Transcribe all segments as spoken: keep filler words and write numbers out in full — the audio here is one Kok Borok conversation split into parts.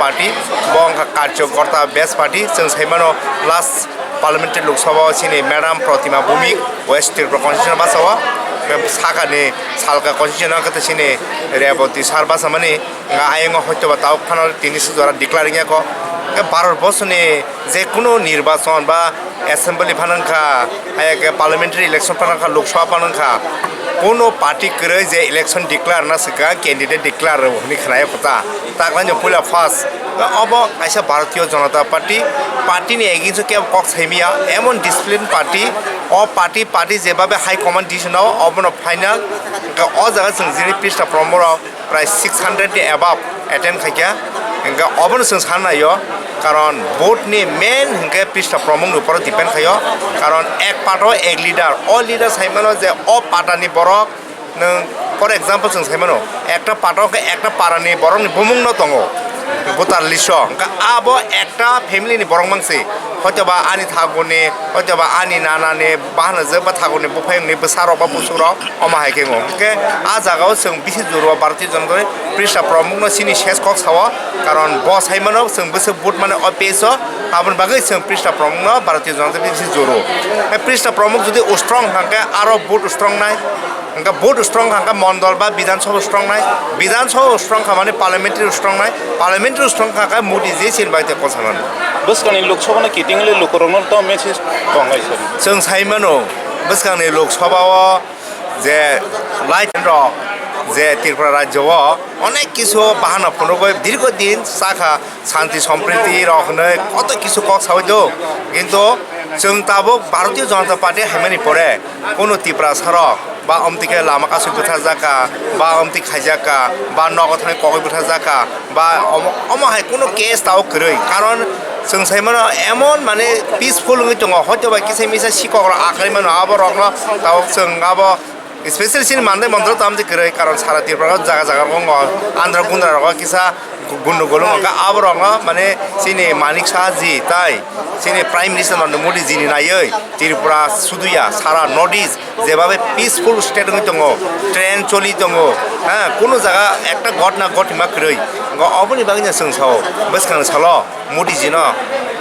Party, bo wngkha Karjokorta Best Party. Chwng sai mano last parliamentary Lok Sabha o chini Madam Protima Bhowmik West Tripura constituency basa o, sakani Salka constituency no khe chini Reboti sir basa mani, nga ayang o hoito ba tabuk phano tini sujora declare wngya kho. Khe Bharat borsoni je kunu nirbachon ba assembly phano wngkha, hai khe parliamentary election phano wngkha, Lok Sabha phano wngkha, kuno party kwrwi je election declare na swkang, candidate declare rw hwnwi khwnai kho ta. Takhlaino puila first, obo kaisa Bharatiya Janata Party, party ni against o kebo kok saimiya, emon discipline party, o party, party jebabe high command decision o, obono final, o jaga chwng jini Pista Promo rok prai six hundred ni above attend khaikha, hingkhe obono chwng san naio, karon vote ni main hingkhe Pista Promung ni upor depend khaio, karon ek pato ek leader, o leader saimano je o patani borok, nwng for example chwng saimano, ekta pato khe ekta parani borokni bumung no tongo, voter list o, hingkhe abo ekta family ni borok mangsi, hoitoba ani thaguni, hoitoba ani nanani, bahanajak ba thaguni buphayungni bwsarok ba busukrok, omo hai khe wng. Hwnkhe ah jaga o chwng bisi joro o Bharatiya Janata Party Pista Pramukno chini ses kok sao, karon bo sai mano chwng bwswk vote mano O P S o, aboni bagwi chwng Pista Pramukno Bharatiya Janata Party bisi joro. Hai Pista Pramuk jodi strong hwnkhe aro vote strong nai, hwnkhe vote strong hwnkhe mondol ba Bidhan Sabha strong nai, Bidhan Sabha strong kha mani parliamentary strong nai, parliamentary strong kha khe Modi je chini bai te kok sa mano. Bwskangni Lok Sabha no kiting le lukurokno to message tongnai sir. Chwng sai mano bwskangni Lok Sabha o je light rok je Tripura rajyo o onek kisu bahana phunugwi dirgo din sakha shanti sompriti rok hwnwi koto kisu kok sawi do, kintu chwng tabuk Bharatiya Janata Party haimani pore kunu Tiprasa rok ba omtwi khe lama kasui bwtharjak kha, ba omtwi khaijak kha, ba nogo thangwi kogwi bwtharjak kha, ba omo, omo hai kunu case tabuk kwrwi. Karon chwng sai mano emon mane peaceful wngwi tongo, hoito ba kisa misa sikok rok akhai mano, abo rokno tabuk chwng abo special chini mandai mondro tamtwi kwrwi, karon sara Tripura o jaga jaga rongo andra gundra rogo kisa gundu gulung wngkha, abo rokno mane chini Manik Saha ji tai chini Prime Minister Narendra Modi ji ni naiwi Tripura suduya sara North East jebabe peaceful state wngwi tongo, train choli tongo, ha, kunu jaga ekta ghotna ghotima kwrwi. Ngo oboni bagwi no chwng sao, bwskang salo Modi ji no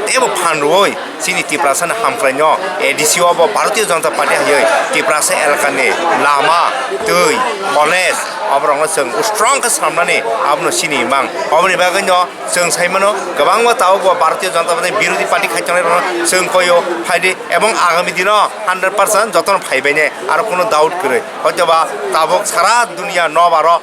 teibo phan rwui chini Tiprasa ni hamkrai no A D C o bo Bharatiya Janata Party hai Tiprasa elaka ni lama, twi, college, oborok no chwng strong khe swnamnani abono chini mang. Oboni bagwi no chwng sai mano, kwbangma tabuk bo Bharatiya Janata Party birodhi party khai tongnai rokno chwng koio phaidi, ebong agami dino hundred percent jotono phaibai nai, aro kunu doubt kwrwi. Hoitoba tabuk sara dunia nobaro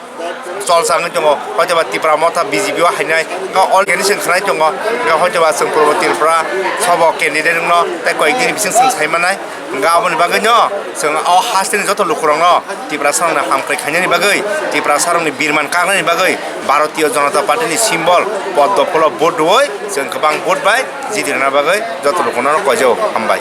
cholsa wngwi tongo, hoitoba Tipra Motha B J P o hainai, organization khlai tongo, hoitoba chwng Purbo Tripura sobo candidate wngno tei koyek dini bising chwng sai manai. Hwnkhe aboni bagwino chwng o hasteni joto lukurokno Tiprasa rokno hamkrai khainani bagwi, Tiprasa rokni birman kaknani bagwi Bharatiya Janata Party ni symbol poddo phulo vote rwui chwng kwbang vote bai jiti rwna bagwi joto lukurokno koijago. Hambai.